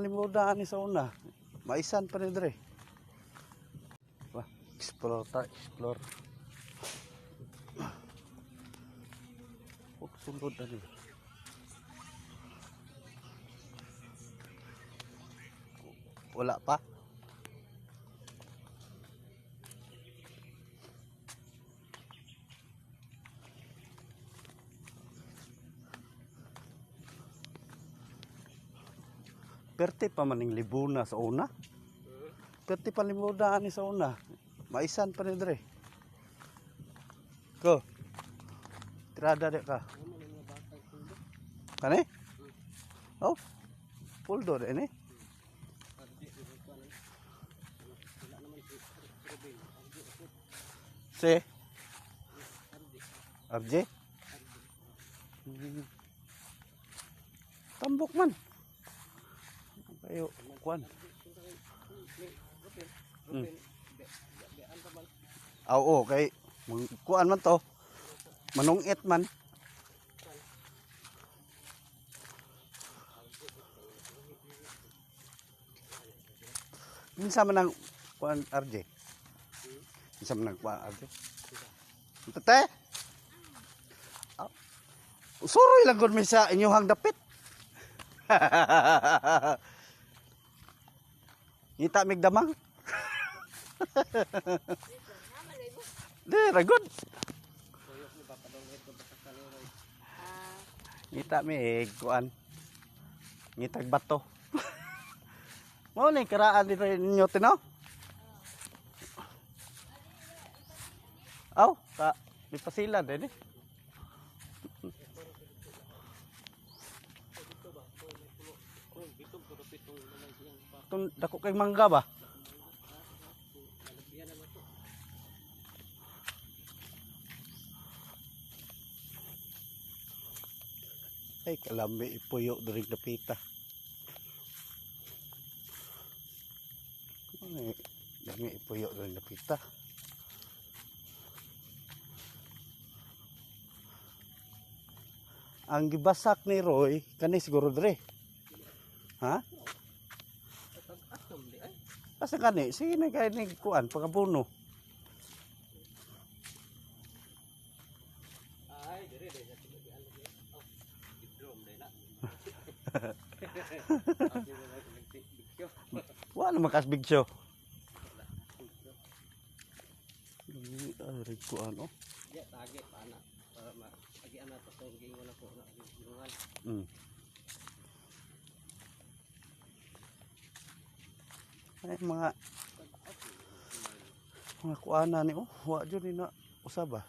Limuda ani sa una. Maisan pa ni dre. Wah, explore ta, explore. Oh, sulod ani. Wala pa. Perte pa maning libuna sa una. Perte pa limuda ani sa una. Maisan pa ni dre. Ko. Tirada di ka. Kani? Oh. Puldo di ni. Si RJ? Tambok man. Kayo, kuan. Ah, oo, kay kuan man to. Manungit man. Minsan man ang kuan RJ. Minsan man ang kuan RJ. Tete. Ah, suroy lang gud mi sa inyuhang dapit. Ngita mig damang. Di, ragod. Ngita mi kuan. Ngitag bato. Mao ni karaan dito ninyo tinaw. Aw, ka di pasila din eh. Itong dako kay mangga ba? Ay, kalami ipuyo diri dapita. Ay, dami ipuyo diri dapita. Ang gibasak ni Roy kani siguro diri. Ha? Asa kani? Sige na kay ni kuan pagabuno. Ay, dire dire sa tigaan lagi. Oh, bedroom dire na. Wa naman kas big show. Ay, kuan oh. Ya, tage pa na para ma agian na to kung giingon ako na giingon. Ay, mga kuana ni oh, wa jud ni na usab ah.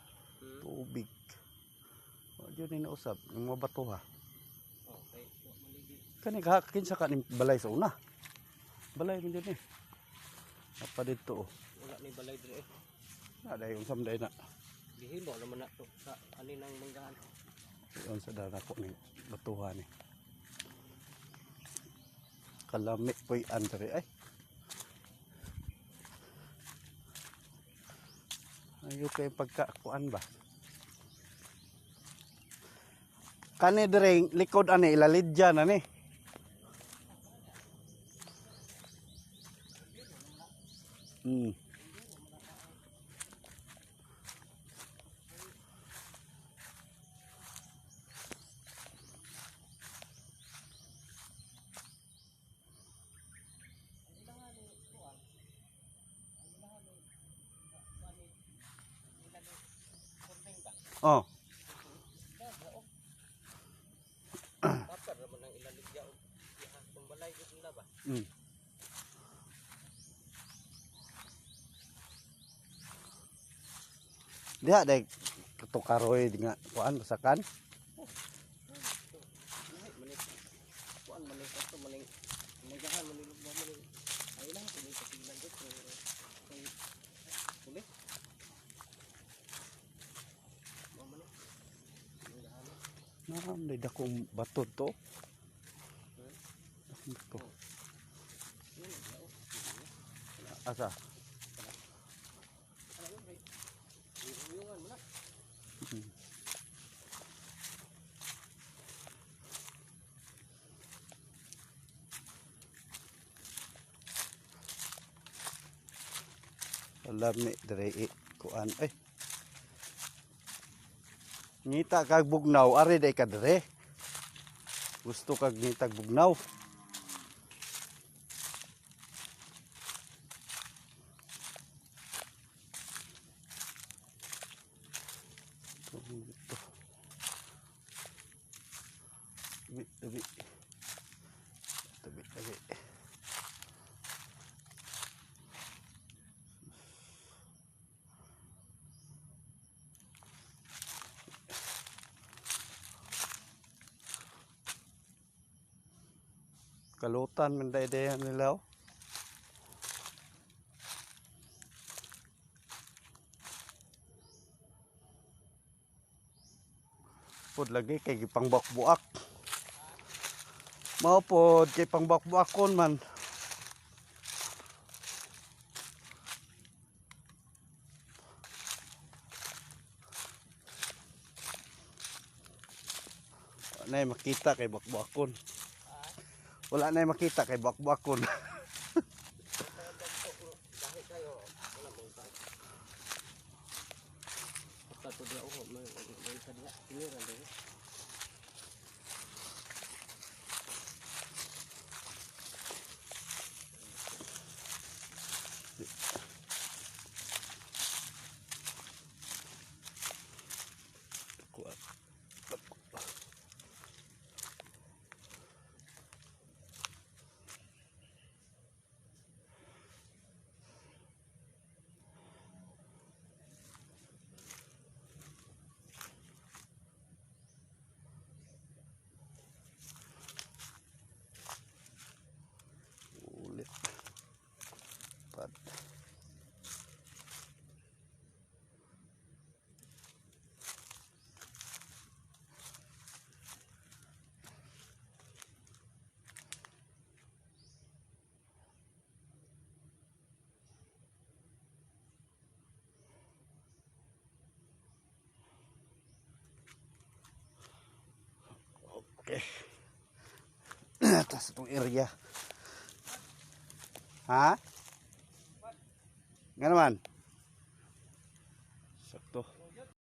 Tubig. Wa jud ni na usab, yung mga bato ha. Okay, wa maligi. Kani ka kinsa ka ning balay sa una? Balay man jud ni. Apa dito oh. Wala ni balay dire. Na dai unsa man dai na. Gihimo naman na to sa ani nang manggahan. Unsa da nako ning batuha ni. Kalami poy andre ay. Ayo kay pagkakuan ba? Kani dire likod ani ilalidya na ni. Oh, Tapar naman ang ilaligya og diha kung balay gud nila ba. Diha dai tukaroy nga kuan basakan. Lahi man ni kuan man ni kato man ning manggahan man ni lugba man ni ay lang kung ni pasilan gud kay uli. Mao man ni. Manggahan. Naam day dakong bato to. Dakong bato. Asa? Lami dire kuan ay. Ngita kag bugnaw, ari day ka dire. Gusto kag ngitag bugnaw. Ito. Tabi, tabi. Tabi, tabi. Kalutan man day nila, oh. Pod lagi kay gipangbakbuak. Mao pod kay pangbakbuakon man. Wala na makita kay bakbuakon. Wala na makita kay bakbuakon. Dahil kayo, wala mo ba? Pagka diya oh, may sa diya, tinira dito. Kuan. Ulit. Pad. Okay. Tapos itong area. Ha? Nga naman?